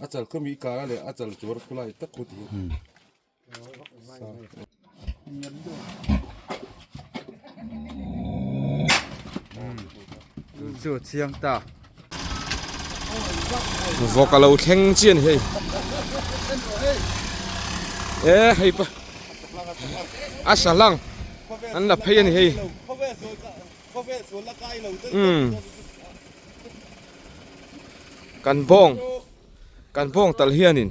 A chal khaw mi kara leh a chal chuar khulai tak khu ti Chu chiang ta. Vawk a lo thleng chian ni hei. E hei pa a sa lang an la phei a ni hei. Umm kan bawng kan bawng tal hianin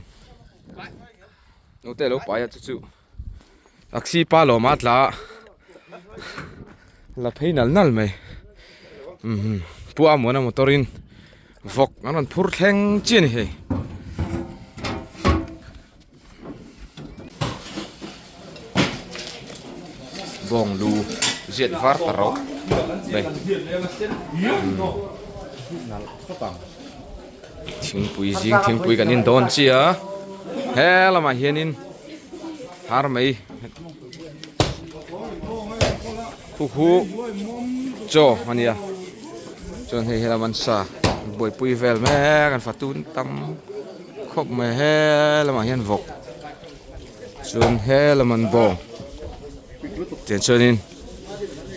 naute a lo pai a chu chu taxi pa lawma tla a la phei nal nal mai umm pu a muana motor in vawk an rawn phur thleng chiah a ni hei. Bawng lu ziat var ta rawh mai thingpui zing thingpui kan in dawn chiah a he lamah hianin har mai khu khu chaw a nia chuan hei helam an sa buaipui vel mek an fatun tam. Khawp mai he lamah hian vawk chuan he lam an bawng tiang chuanin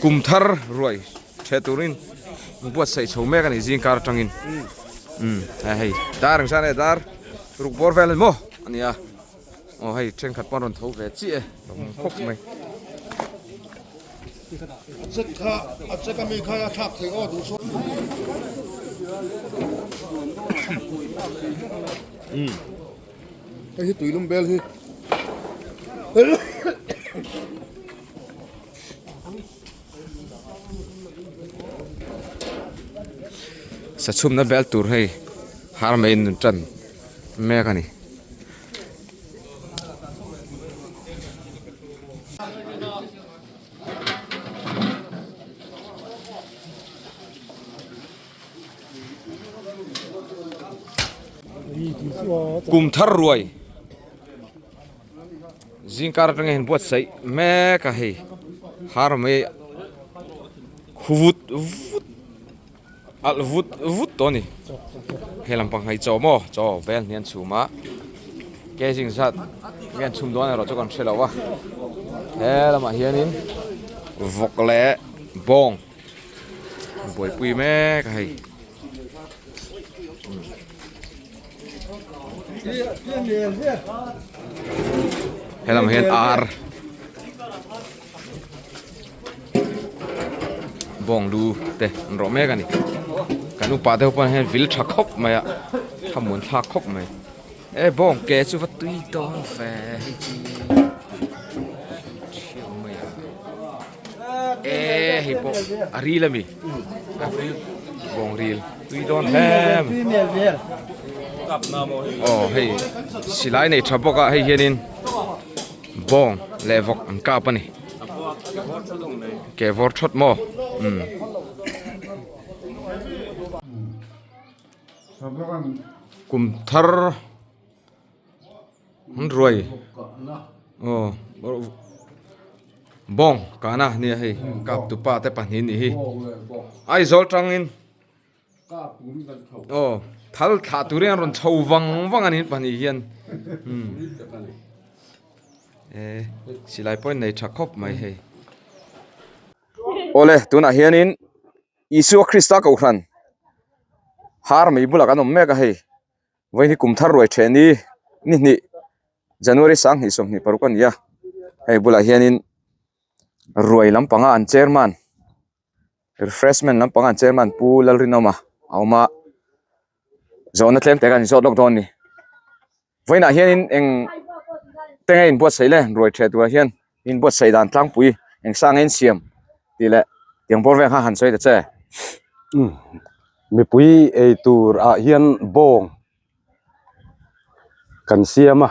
kum thar ruai ṭheh turin buatsaih chho mek a ni zing kar aṭangin umm hei dar ang zan e dar ruk bawr vel a ni maw a ni a aw hei ṭhenkhat pawh an rawn tho ve chiah e khawp mai. Hei hi tuilum bel hi. Sachhumna bel tur hei har mai in tan mek a ni. Kum thar ruai zingkar atanga hian buatsaih mek a hei har mai khu vut vut alh vut vut tawh a ni he lampang hi chaw maw chaw vel hi an chhum a kezing zat nge an chhum dawn erawh chu kan hre lo a he lamah hianin vawk leh bawng buaipui mek a hei. He lamah hian ar. Bawng lu te an rawh mek a ni kan upa te ho pawh hian vil tha khawp mai a thlamuan thlak khawp mai e bawng ke chu va tui dawn ve hei chu thiau mai a e hei pawh a ril a mi bawng ril tui dawn hle mai aw hei silai nei tha bawk a hei hianin. Bawng leh vawk an kap a ni. Ke vawr thawt maw? Umm. Kum thar an ruai aw bawng kahna nia hei kap tupa te pahnih nih hi Aizawl tangin. Aw thal thlah turin an rawn chho vang vang a ni pahnih hian umm e silai pawh in nei tha khawp mai hei awle tunah hianin Isua Krista kohhran har mai bulah kan awm mek a hei vawiin hi kum thar ruai ṭheh ni ni hnih January 2026 a ni a hei bulah hianin ruai lampanga an chairman. Refreshment lampang an chairman Pu Lalrinawma a awm a, zawhna tlem te kan inzawt lawk dawn a ni. Vawiinah hianin eng te nge inbuatsaih le ruai ṭheh turah hian inbuatsaih dan tlangpui eng sang nge insiam tih leh tiang bawr vel kha han sawi ta che. Umm mipui ei tur ah hian bawng kan siam a,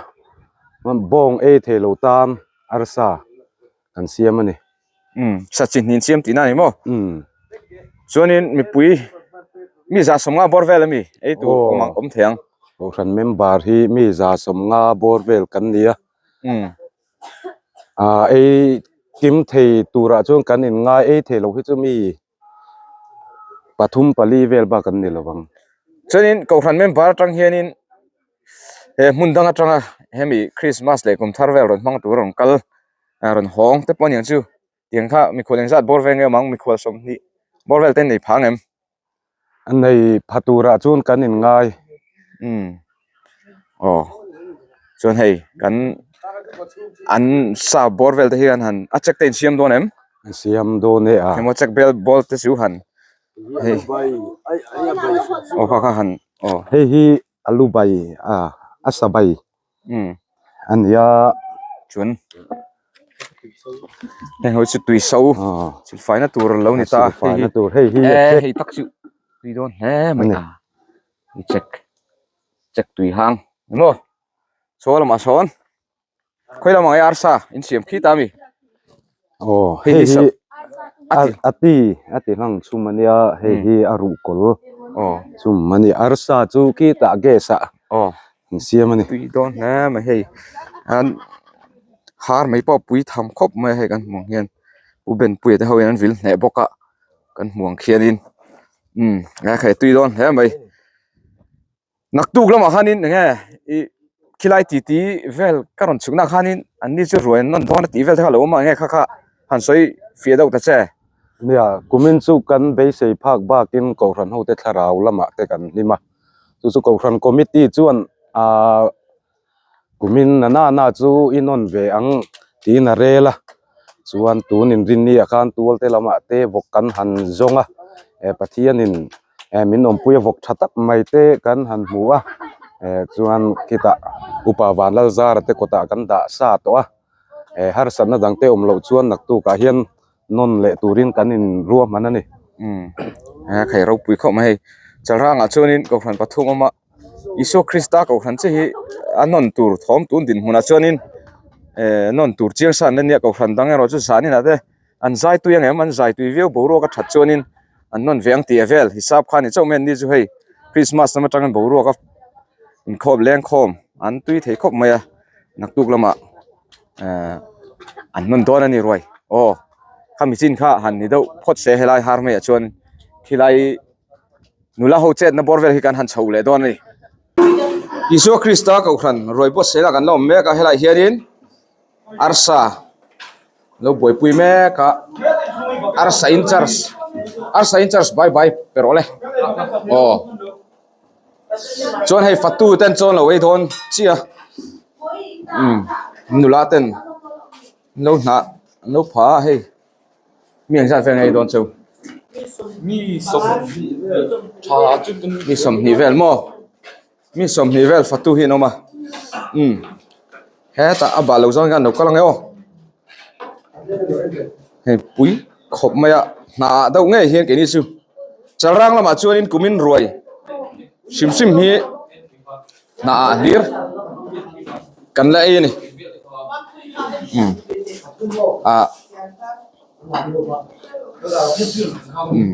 bawng ei thei lo tan arsa kan siam a ni. Umm sa chi hnin siam tihna a ni maw? Umm. Chuanin mipui mi za sawmnga bawr vel ami ei tur awm ang awm thei ang. Kohhran member hi mi za sawmnga bawr vel kan ni a. Umm. Ah ei kim thei turah chuan kan in ngai ei thei lo hi chu mi pathum pali vel bak an ni lo ang. Chuanin kohhran member atang hianin. He hmun dang atanga hemi Christmas leh kum thar vel rawn hmang tur a rawn kal ah rawn hawng te pawh a niang chu tiang kha mikhual engzat bawr vel nge awm ang mikhual 20 bawr vel te an nei phah ang em? A nei pha turah chuan kan in ngai. Umm aw chuan hei kan an sa bawr vel te hian han a check te in siam dawn em? An siam dawn e a. Emaw check bel ball te chu han hei aw kha kha han aw. Hei hi alu bai a a sa bai a nia. Chuan heng ho chu tui so silfaina tur lo ni ta silfaina tur hei hi e hei tak chu tui dawn hle mai a i check check tui hang emaw saw lamah sawn Khawi lamah nge arsa in siam khi ta mi? Aw hei hi a ti a ti hlang chhum a nia hei hi a ruh kawl chhum a ni arsa chu khitah gas ah an siam a ni. Tui dawn hle mai hei an har mai pawh a pui tham khawp mai a hei kan hmuh ang hian u Benpuia te ho hian an vil hneh bawk a kan hmuh ang khianin umm a tui dawn hle mai. Naktuk lamah khanin eng nge ih khilai titi vel ka rawn chhukna khanin an ni chu ruai an nawn dawn a tih vel te kha a lo awm a eng nge kha kha han sawi fiah deuh ta che. Nia, kumin chu kan beisei phak bakin Kohhran hote thlarau lamah te kan hlim a, chu chu Kohhran committee chuan ahh Kumin na nana chu i nawn ve ang tiin a rel a, chuan tun inrinni ah khan tual te lamah te vawk kan han zawng a, eh Pathianin eh min awmpui a vawk tha tak mai te kan han hmu a, eh chuan khitah upa Vanlalzara te kawtah kan dah sa tawh a, eh harsatna dang te awm loh chuan naktukah hian nawn leh turin kan in ruahman a ni. Umm a khai ropui khawp mai hei Chalrangah chuanin Kohhran pathum awm a Isua Krista Kohhran che hi a nawn tur thawm tun dinhmunah chuanin eh nawn tur chiang sa an la nia Kohhran dang erawh chu zan inah te an zai tui ang em an zai tui viau boruak a that chuanin an nawn ve ang tih a vel hisap kha a ni chauh mai an ni chu hei Christmas lam atangin boruak a inkhawm lengkhawm an tui thei khawp mai a naktuk lamah. ehh an hman dawn a ni ruai aw khami chin kha han ni deuh phawt se helai har maiah chuan khilai nula ho chetna bawr vel hi kan han chho leh dawn a ni. Isua Krista kohhran ruai buatsaih lah kan la awm mek a helaiah hianin arsa lo buaipui mek a arsa in charge arsa in charge bai bai pe rawh le aw. Chuan hei fatu ten chuan lo ei dawn chiah a umm nula ten an lo hnah an lo pha a hei mi engzat vel nge ei dawn cheu mi 20 vel maw mi 20 vel fatu hi an awm a umm hetah a bal lo zawng hian an lo kal ang e aw hei pui khawp mai a hnah ah deuh ngei hian keini chu chalrang lamah chuanin kumin ruai hrim hrim hi hnah ah hlir kan la ei a ni umm ah umm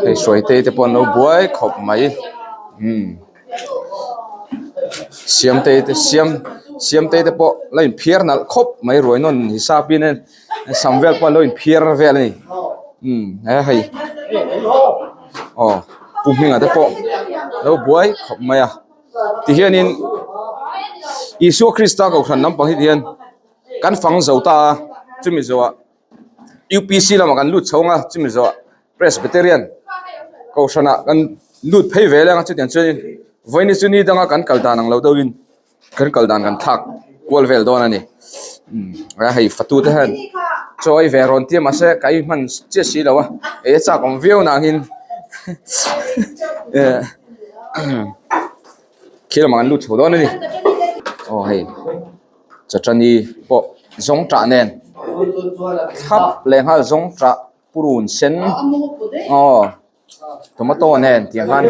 hei hruaite te pawh an lo buai khawp mai umm. Siamtei te siam siamtei te pawh la inphiar nalh khawp mai ruai nawn hisap in sam vel pawh an lo inphiar vel a ni umm he hei aw pu hminga te pawh lo buai khawp mai a tihianin Isua Krista kohhran lampang hi tihian kan fang zo ta a chumi zawhah. U_p_c lamah kan lut chho ang a chumi zawhah Presbyterian kohhranah kan lut phei ve leng a chutiang chuanin vawiin chu ni danga kan kal dan ang lo deuhin kan kal dan kan thlak kual vel dawn a ni umm a hei fatu te hian chaw ei ve rawn tia mahse ka ei hman chiah si lo a ei a chak awm viau nangin eh khi lamah kan lut chho dawn a ni aw hei. Chawṭani pawh zawng ṭah nen thlap leh nghal zawng ṭah purun sen aw tomato nen tiang khan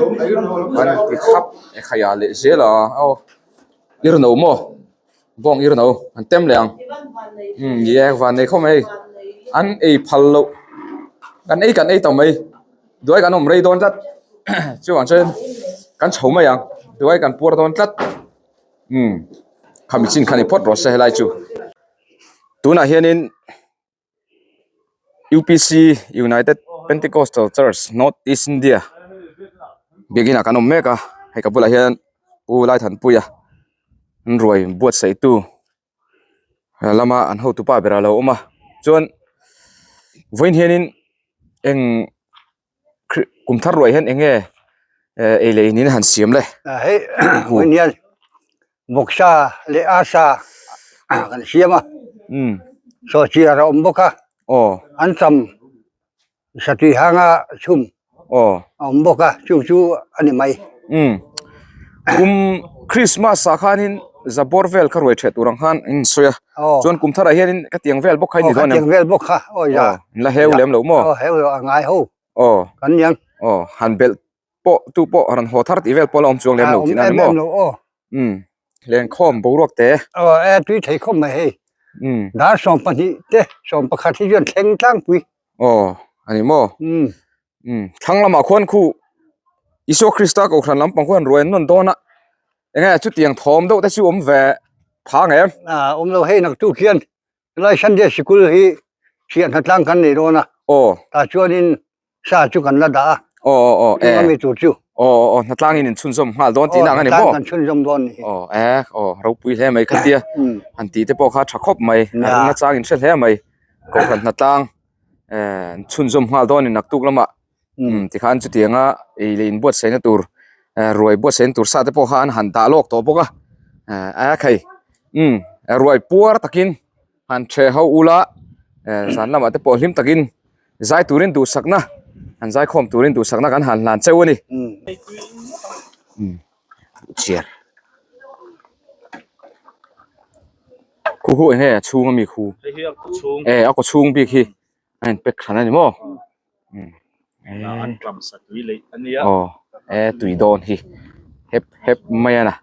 an ti thlap e khai ah leh zel a aw irno maw bawng irno an tem leh ang umm ni e van nei khawp mai hei an ei phal loh kan ei kan ei tawh mai duai kan awm rei dawn tlat chuvang chuan kan chho mai ang duai kan puar dawn tlat. Umm khami chin kha ni phawt rawh se helai chu tunah hianin U_p_c United Pentecostal Church North East India biakin ah kan awm mek a hei ka bulah hian. Pu Laithanpuia an ruai buatsaihtu lama an hotupa ber a lo awm a chuan vawiin hianin eng kum thar ruai hian eng nge ei leh in in han siam le. Hei vawiin hian vawksa leh arsa kan siam a sawhchiar a awm bawk a an tam. Satui hanga chhum aw a awm bawk a chu chu a ni mai. Umm kum Christmas ah khanin zabawr vel kha ruai ṭheh tur ang khan in sawi a chuan kum tharah hianin ka tiang vel bawk kha i ni dawn em? Aw ka tiang vel bawk kha aw za. Aw in la heu lem lo maw? Aw heu lo a ngai ho. Aw kan niang. Aw han belh pawh tu pawh rawn haw thar tih vel pawh la awm chuang lem lo tihna a ni maw? Awm em em lo aw. Umm lenkhawm boruak te. Aw e tui thei khawp mai hei. Umm. Dar 12 te 11 hi chuan thleng tlangpui. Aw a ni maw? Umm. Umm thlang lamah khuan khu Isua Krista kohhran lampang khuan ruai an nawn dawn a enge chutiang thawm deuh te chu awm ve phang em? Ah awm lo hei naktuk hian helai Sunday sikul hi chhiah hnatlang kan nei dawn a. Aw. Tah chuanin sa chu kan la dah a. Aw aw aw e. Ami tur chu. Aw aw aw hnatlangin in chhunzawm nghal dawn tihna ang a ni maw? Aw kan chhunzawm dawn ni. Aw e aw ropui hle mai khatia han tih te pawh kha tha khawp mai a ring achang in hre hle mai kohhran hnatlang chhunzawm nghal dawn in naktuk lamah tikhan chutianga ei leh in buatsaihna tur ruai buatsaihna tur sa te pawh kha an han dah lawk tawh bawk a a khai ruai puar takin Han ṭheh ho ula zan lamah te pawh hlim takin zai turin duhsakna han zai khawm turin duhsakna kan han hlan cheu a ni. Chiar. Khu khu eng nge a chhung ami khu? E a kaw chhung bik hi a in pack hran a ni maw? Aw e tui dawn hi hep hep mai a na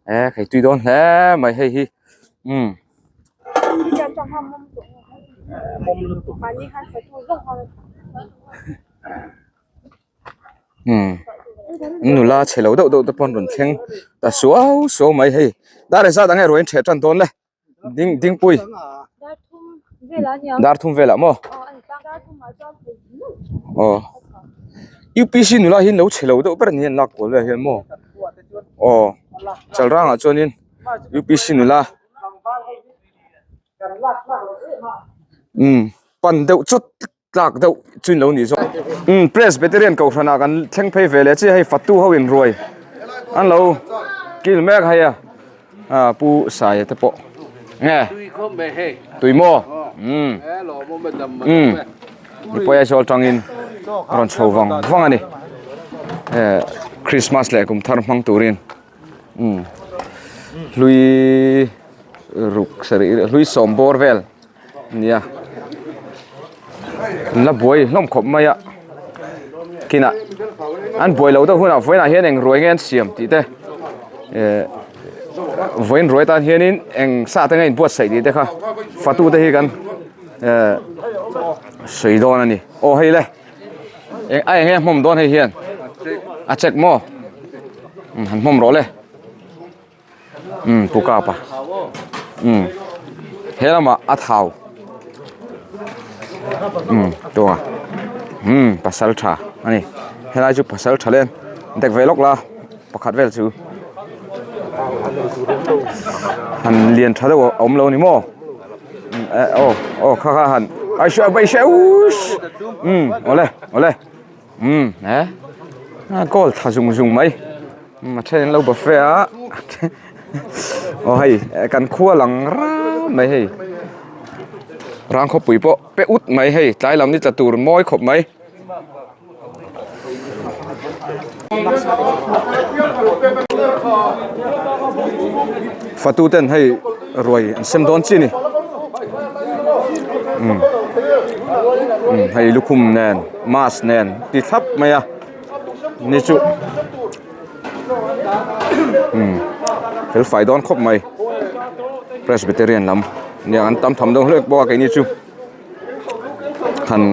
e kei tui dawn hle mai hei hi umm. Umm nula chhe lo deuh deuh te pawh an rawn thleng ta suau suau mai hei dar engzat ang nge ruai an ṭheh ṭan dawn le. Ding dingpui dar thum velah maw aw U_P_C nula hi an lo chhe lo deuh ber a ni an lak kual velah hian maw aw chalrangah chuanin U_P_C nula umm pan deuh chawt. Tlak deuh chu in lo nih zawk. Umm Presbyterian kohhran ah kan thleng phei ve leh chiah hei fatu ho in ruai an lo kil mek hei a ah pu Saia te pawh nge tui maw umm umm mipui Aizawl tangin a rawn chho vang vang a ni eh Christmas leh kum thar hmang turin umm hlui ruk sarih hlui sawm bawr vel. Nia an la buai hlawm khawp mai a kinah an buai loh deuh hunah vawiinah hian eng ruai nge an siam tih te eh vawiin ruai tan hianin eng sa te nge inbuatsaih tih te kha fatu te hi kan eh sawi dawn a ni aw hei le eng a eng nge hmawm dawn hei hian a check maw han hmawm rawh le. Umm pu kapa umm he lamah a thau umm tuanga umm pasal tha a ni helai chu pasal tha len dek ve lawk la pakhat vel chu han lian tha deuh a awm lo a ni maw eh aw aw kha kha han ai hriau bai hriau umm awle awle. Umm eh a goal tha zung zung mai a then an lo buffet a aw hei kan khua lang ram mai hei rang khawpui pawh pe ut mai hei tlai lam ni tla tur mawi khawp mai. Fatu ten hei ruai an sem dawn chi a ni umm umm hei lukhum nen mask nen ti thlap mai a ni chu umm fel fai dawn khawp mai presbyterian lam nia an tam tham deuh hlek bawk a keini chu. Han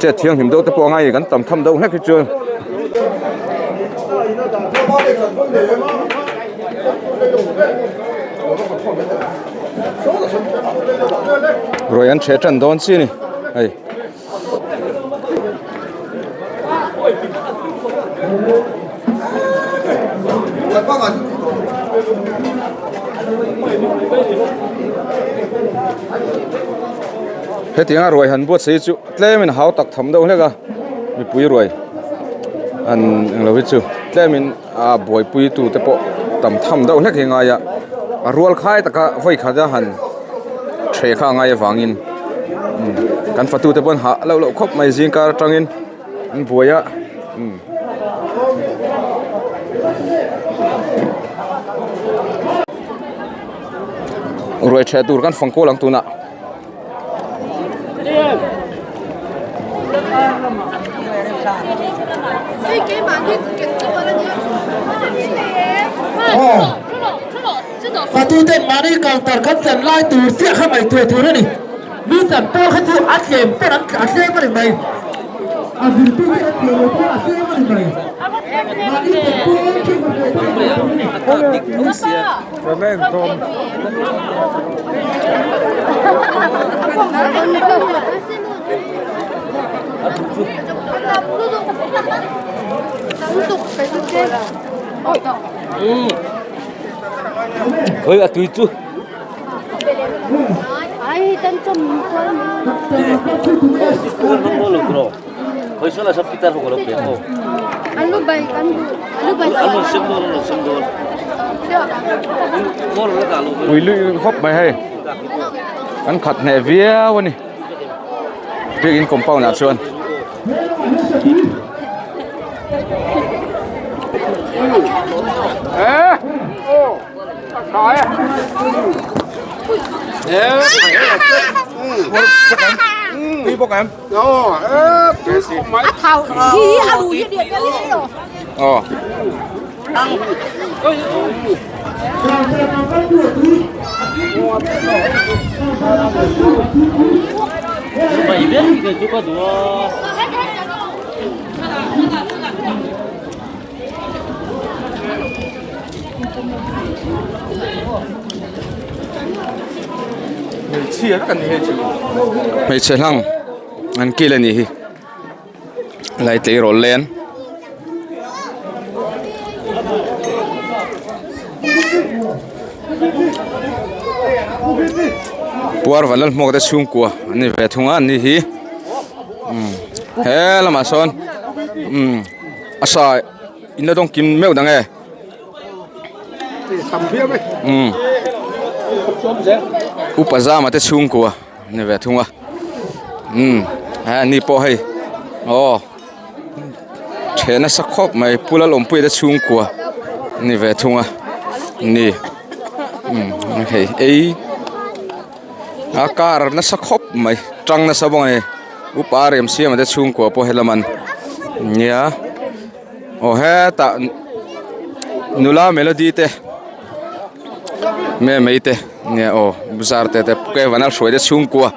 chet thianghlim deuh te pawh a ngai a ni kan tam tham deuh hlek hi chuan ruai an chhe tan dawn chi a ni hei. Hetianga ruai han buatsaih hi chu tlemin hau tak tham deuh hlek a mipui ruai an englo hi chu tlemin a buaipui tu te pawh tam tham deuh hlek hi a ngai a a rual khai taka vawi khat a han ṭheh kha a ngai avangin kan fatu te pawh an hah loh loh khawp mai zingkar atangin an buai a umm. Ruai ṭheh tur kan fang kual ang tunah. Fatute mahni counter kan thlen lai tur chiah kha ngaihtuah tur a ni. Mi tam pawh kha chu a tlem ber an a tlem a ni mai. A zirtirtu an tlem lo pawh a tlem a ni mai. Mahni tlem pawh khi ngaihtuah tur a ni. Pui luih khawp mai hei an khat hneh viau a ni biakin compound ah chuan. Hmeichhe hlang an kil a nih hi lai tleirawl len. Puar vanlal hmuak te chhungkua an ni ve thung a an ni hi he lamah sawn a sa in la dawng kim meuh dang e upa zama te chhungkua an ni ve thung a he an ni pawh hei aw Ṭheh nasa khawp mai Pu Lalawmpuia te chhungkua a ni ve thung a ni hei ei a car nasa khawp mai tang nasa bawk a ni upa Remsiama te chhungkua pawh helam an nia aw hetah nula Melody te me mai te nia aw zar te te Kevan a hruai te chhungkua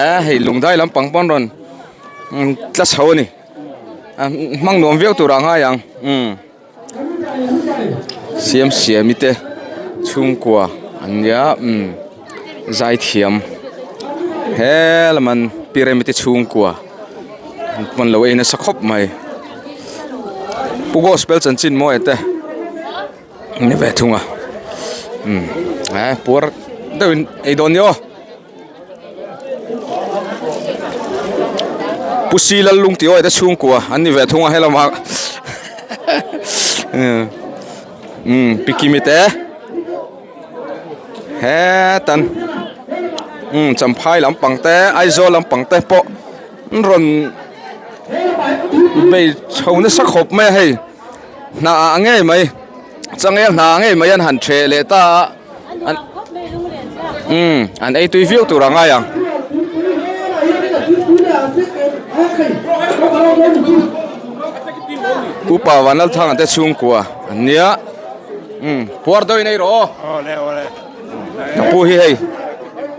a hei lungdai lampang pawn rawn. tla chho a ni hmang nuam viau tur ah ngai ang umm siam siami te chhungkua an nia umm zaithiam he lam an pyramid te chhungkua an pawn lo ei nasa khawp mai pu gospel chanchin mawi te an ni ve thung a umm puar deuhin ei dawn ni aw. Pu Si Lal Lung tih awi te chhungkua an ni ve thung a helamah umm pi Kimi te hetan umm Champhai lampang te Aizawl lampang te pawh an rawn bei chho nasa khawp mai a hei hna ah ngei mai changel hna ah ngei mai an han ṭheh leh ta a. An umm an ei tui viau tur a ngai ang. Upa Vanlalthanga te chhungkua an nia umm puar deuhin ei rawh aw. Ka pu hi hei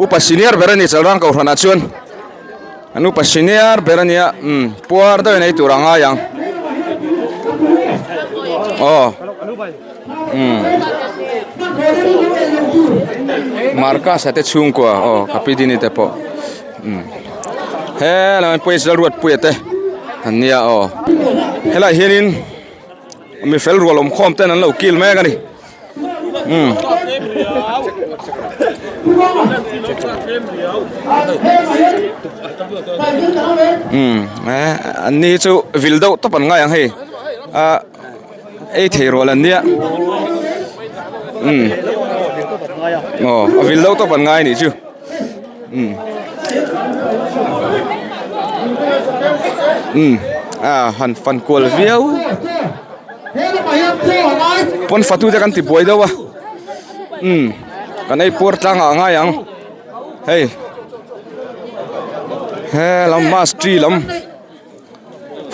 upa senior ber a ni Chalrang Kohhranah chuan an upa senior ber a nia umm puar deuhin ei tur a ngai ang aw. Marcus a te chhungkua aw ka pi dini te pawh he lamah hian Puia Lalruatpuia te. An nia aw helaiah hianin mi fel rual awm khawm ten an lo kil mek a ni umm. Umm eh an ni hi chu vil deuh tawp an ngai ang hei ah ei thei rual an nia umm aw a vil deuh tawp an ngai a nih chu. Umm umm a han fan kual viau pawn fatu te kan ti buai deuh a umm kan ei puar tlang ah a ngai ang hei he lam mass tree lam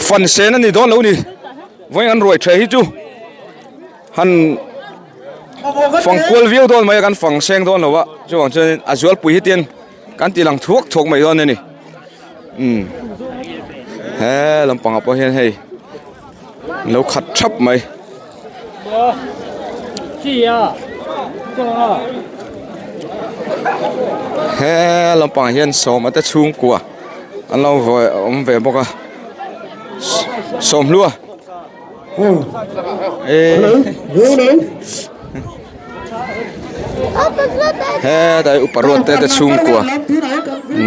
fan sen a ni dawn lo ni vawiin an ruai tha hi chu. Han fang kual viau dawn mai a kan fang seng dawn lo a chuvang chuanin a zualpui hi tian kan tih lang thuak thuak mai dawn a ni umm he lampangah pawh hian hei an lo khat thap mai. He lampangah hian sawma te chhungkua an lo awm ve bawk a sawmhlua. Hetlai upa ruat te te chhungkua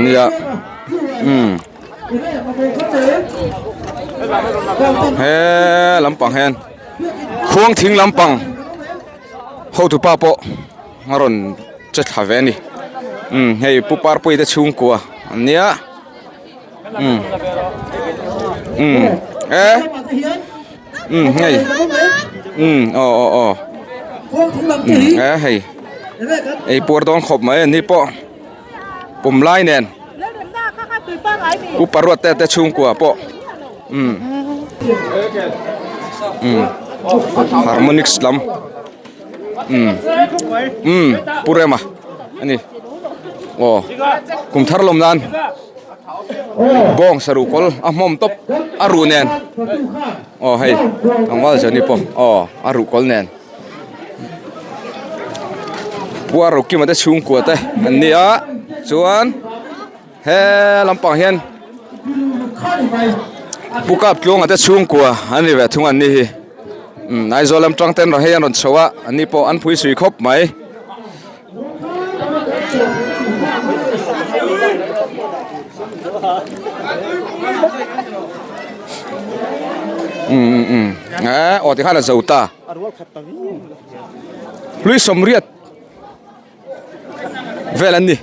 nia umm he lampang hian khuang thing lampang hotupa pawh a rawn che thla ve a ni umm hei pu parpui te chhungkua an nia. Um. Um. Eh. Um hei. Um aw aw aw. Um eh hei. Ei puar dawn khawp mai ani pawh. Pum lai nen. Upa ruat te te chhungkua pawh. Um. Um. Harmonics lam. Um. Um Purema ani. Aw. Kum thar lawm nan. Bawng saruh kawl a hmawm tawp a ruh nen aw hei tlangval zani pawh aw a ruh kawl nen puar ro kima te chhungkua te an ni a chuan he lampang hian pu kap tluanga te chhungkua an ni ve thung an ni hi umm Aizawl lam tang ten hei an rawn chho a an ni pawh an phui sui khawp mai. Um um um eh aw tikhan a zo ta hlui sawmriat vel an ni.